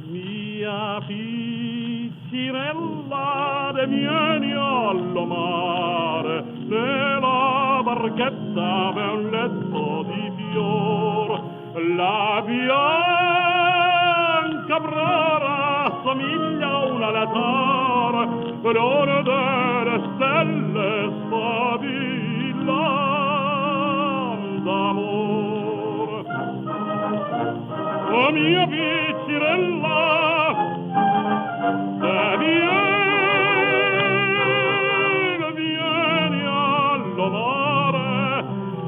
Mia piccirella de vieni allo mare, nella barchetta v'è un letto di fior. La bianca prora somiglia a un alatare, l'oro delle stelle sfavillan d'amor. O mia piccirella, se vieni, vieni allo mare,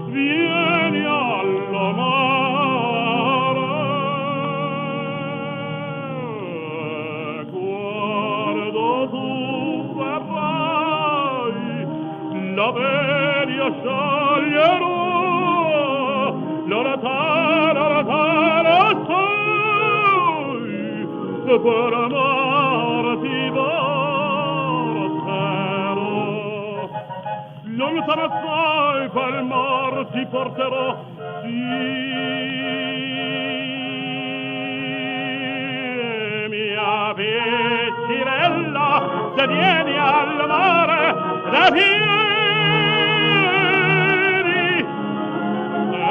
vieni allo mare. Quando tu verrai, la velia scioglierò, l'ora ta, l'ora ta, la sai, per amar ti porterò. Lontano assai per mar ti porterò, sì, mia piccirella, se vieni al mare, se vieni, se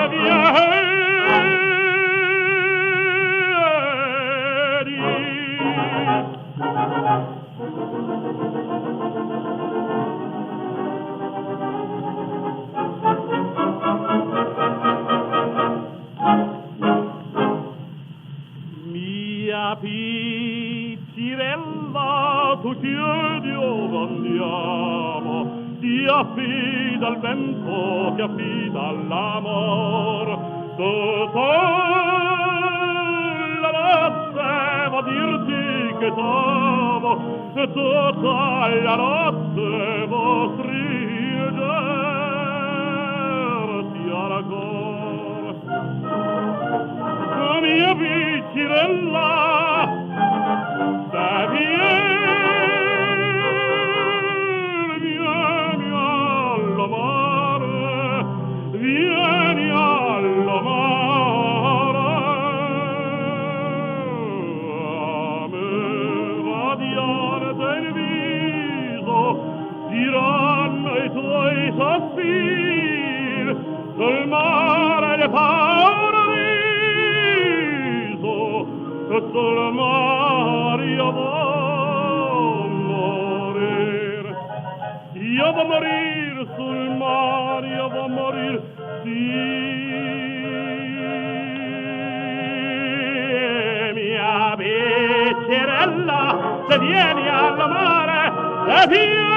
vieni. Mia piccirella, tu chiedi ove andiamo, ti affida al vento, ti affida all'amor. Tutta la notte va dirti che t'amo, tutta la notte va stringerti al cor. Mia piccirella, se vieni, vieni allo mare, vieni allo mare. A me radiante in viso diranno i tuoi sospiri, sul mare del paradiso, sul mare io vo morir, io vo morir sul mare, io vo morir, sì, mia piccirella, se vieni al mare, se vieni.